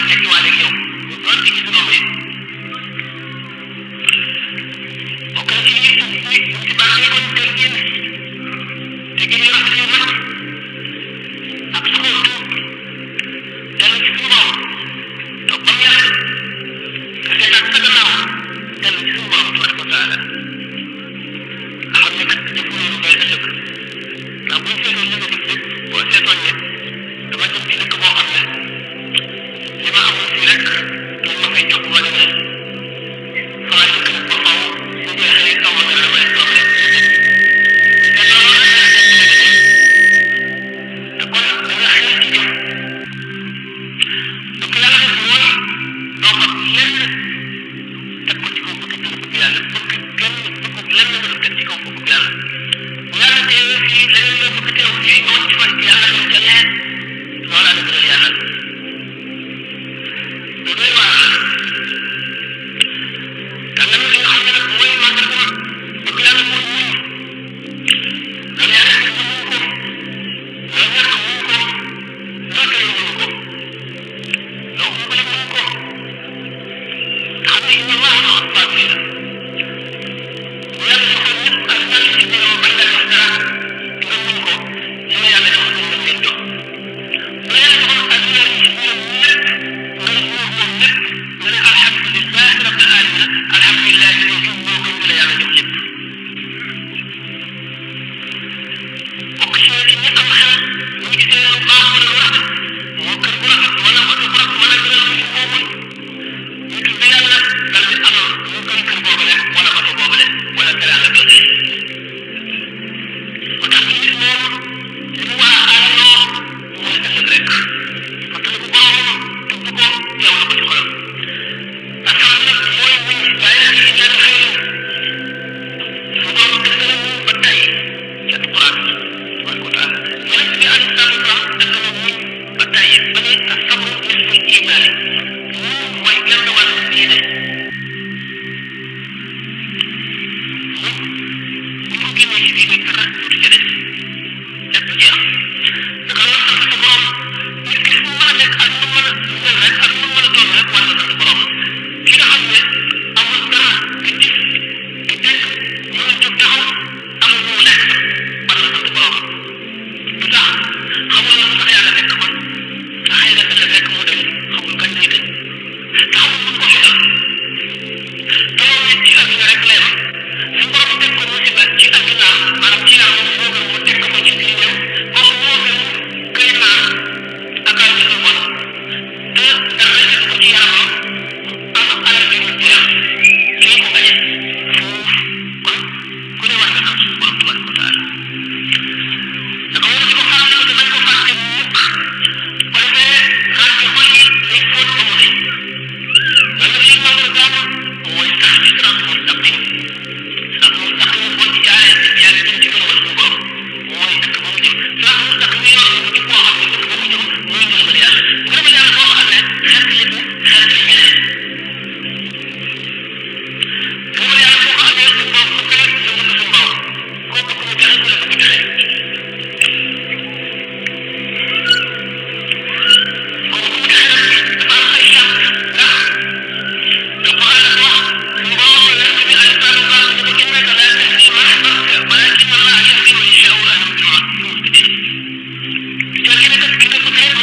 tekkiwaale ak yow doon ci gis doom yi bokk na ci ci baax yi kon teggin yu rafet yu mat ak saxoo tuub dellu ci suñu borom toog ba mu yàgg nga seetaat sa gannaaw dellu ci suñu borom tabaraka wa taala nga xam ne kat jëf loolu doy ëllëg ndax buñ seetoon li nga jëf lépp boo seetoon ne dama jëm ci dëkk boo xam ne li ma amul fii rek dañ ma fay jox ma demee faa dëkk nag ba faw su jeexee aw ma dara damay toog rek te loolu rek la nekk nga defee te kon da nga xel ci jëf donc yàlla def mooy doo xam lenn teg ko ci kaw bëgg yàlla bëgg kenn bëgg lenn nga teg ci kaw bëgg yàlla bu yàlla teewee fii leneen loo bëgg teew fii nga wàcc fan yàlla dem ca leen loola la gënal yàlla lu doy waar la tànnam li nga xam ne nag mooy màggal ko bëgg yàlla mooy muñ loolu yàlla def na muñ ko loolu ñàkk muñ ko loo tëye muñ ko loo umbale muñ ko nga xam ne inna allaha ma'a as-saabiriin bu yàlla joxoon ñëpp ak ñaar ci biiram bañ la jox dara nga muñ ko li la yàlla jox lu mën leen jox bu la yàlla joxoon ak ñaar ci biiram lépp nga ne muur moom lépp nga ne alhamdulillahi rabbil alamin alhamdulillahi léegi moo gën di la yàlla jox lépp bokk ci ñi am xel ñu gisee lu baax wala lu rafet moo kër bu rafet wala oto bu rafet wala gënal lu moomul ñu tudd yàlla dal di am ñu gën kër boobale wala oto boobale wala teraanga jotee moo tax nit moom li mu war a aaraloo mooy ëllëg rek fàttaliku boromam tudd ko teewlu ko ci xolam parce que nag mooy muñ waaye nag ci ñaari xëy su borom def na muñ ba tey ci alquran tabaraka wa taala yonent bi alayhi salaatu wasalaam def na muñ ba tey ba ne asabru nisful imaani muñ mooy genn wàllu diine muñ bu ñu ko génnee ci diine dara du ca des lépp jeex naka la sant sa borom nit ki fu mu mën a nekk ak nu mën a mel rek ak nu mën a toll rek war na sant borom ki nga xam ne amul dara di gis di dégg mën a jóg taxaw amul lu mu lekk war na sant borom lu tax xamul lu tax yàlla nekk kon te xëy na ëllëg rek mu dem xamul kañ lay dem te xamul lu ko xetal te loolu nit ci àdduna rek la yem su borom teg ko musiba ci àdduna maanaam ci yaram moo gën mu teg ko ci diineem kooku moo gën kay naan ak ay jëf bon te dara teg ko ci yaramam am alal bi mu jeex kii ko gañe fuuf kon ku ne war nga xam suñu borom tabaraka wa taala naka war di ko fàtte ko te bañ ko fàtte mukk ko defee rànki xol yi day fóot ba mu ne loolu nag li mandargaam mooy sax ci siraatul mustaqim siraatul mustaqim boo ci jaaree yaa ngi jëm ci ngërëmal suñu borom mooy dëkk ba mu jëm siraatul mustaqim yi yor mu jëm boo xam ne dëkk ba mu jëm mooy ngërëmal yàlla boo ko amee xeet li xeet li ñeneen ngërëmal yàlla boo ko amee suñu borom ku bëgg nga bëgg suñu borom koo bëgg mu joxe ku la bëgg joxe kooku mu joxe nag dafa am ay charte ndax alquran dafa wax suñu borom yonent bi alayhi salaatu wa salaam ne ko innaka laa tahdi man ahbabta walakinna Allaha yahdi man yashaa'u wa yahdi al-muhtadiin te ki ne kat ki nga bëgg rek